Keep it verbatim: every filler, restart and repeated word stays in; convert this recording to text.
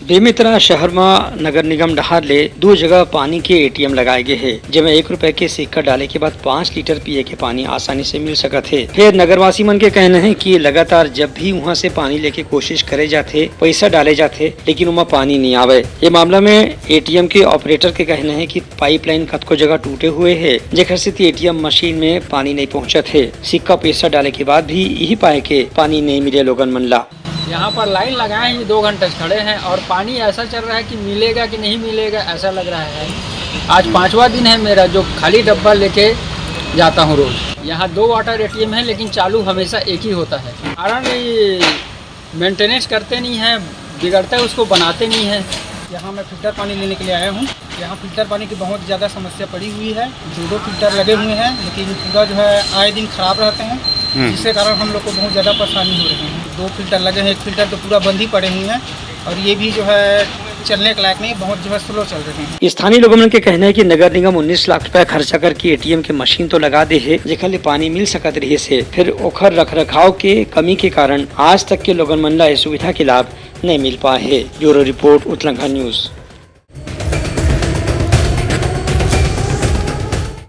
बेमेतरा शहर म नगर निगम डहार ले दू जगह पानी के एटीएम लगाए गे हे, जेमा एक रुपए के सिक्का डाले के बाद पाँच लीटर पिए के पानी आसानी से मिल सकत हे। फेर नगरवासी मन के कहना हे कि लगातार जब भी उहाँ से पानी लेके कोशिश करे जाथे, पैसा डाले जाथे, लेकिन ओमा पानी नइ आवय। ये मामला में एटीएम के ऑपरेटर के कहना हे कि पाइपलाइन कतको जगह टूटे हुए हे, जेकर सेती एटीएम मशीन में पानी नइ पहुँचत हे। सिक्का पैसा डाले के बाद भी इही पाए के पानी नइ मिले लोगन मन ला। यहाँ पर लाइन लगाए हैं, दो घंटे से खड़े हैं और पानी ऐसा चल रहा है कि मिलेगा कि नहीं मिलेगा, ऐसा लग रहा है। आज पांचवा दिन है मेरा जो खाली डब्बा लेके जाता हूँ रोज। यहाँ दो वाटर एटीएम है, लेकिन चालू हमेशा एक ही होता है। कारण ये मेंटेनेंस करते नहीं है, बिगड़ता है, उसको बनाते नहीं है। यहाँ मैं फिल्टर पानी लेने के लिए आया हूँ। यहाँ फिल्टर पानी की बहुत ज़्यादा समस्या पड़ी हुई है। दो दो फिल्टर लगे हुए हैं, लेकिन पूरा जो है आए दिन खराब रहते हैं, हम्म। जिसके कारण हम लोग को बहुत ज़्यादा परेशानी हो रही है। दो फिल्टर लगे हैं, एक फिल्टर तो पूरा बंद ही पड़े हुए हैं और ये भी जो है चलने के लायक नहीं, बहुत जो है स्लो चल रहे हैं। स्थानीय लोगों मन के कहना है कि नगर निगम उन्नीस लाख रुपया खर्चा करके एटीएम के मशीन तो लगा दे हे, जेकर ले पानी मिल सकत रहिस हे, फिर ओखर रख रखाव के कमी के कारण आज तक के लोगन मन ला ये सुविधा के लाभ नहीं मिल पाए हे। Bureau report, Utlangha news.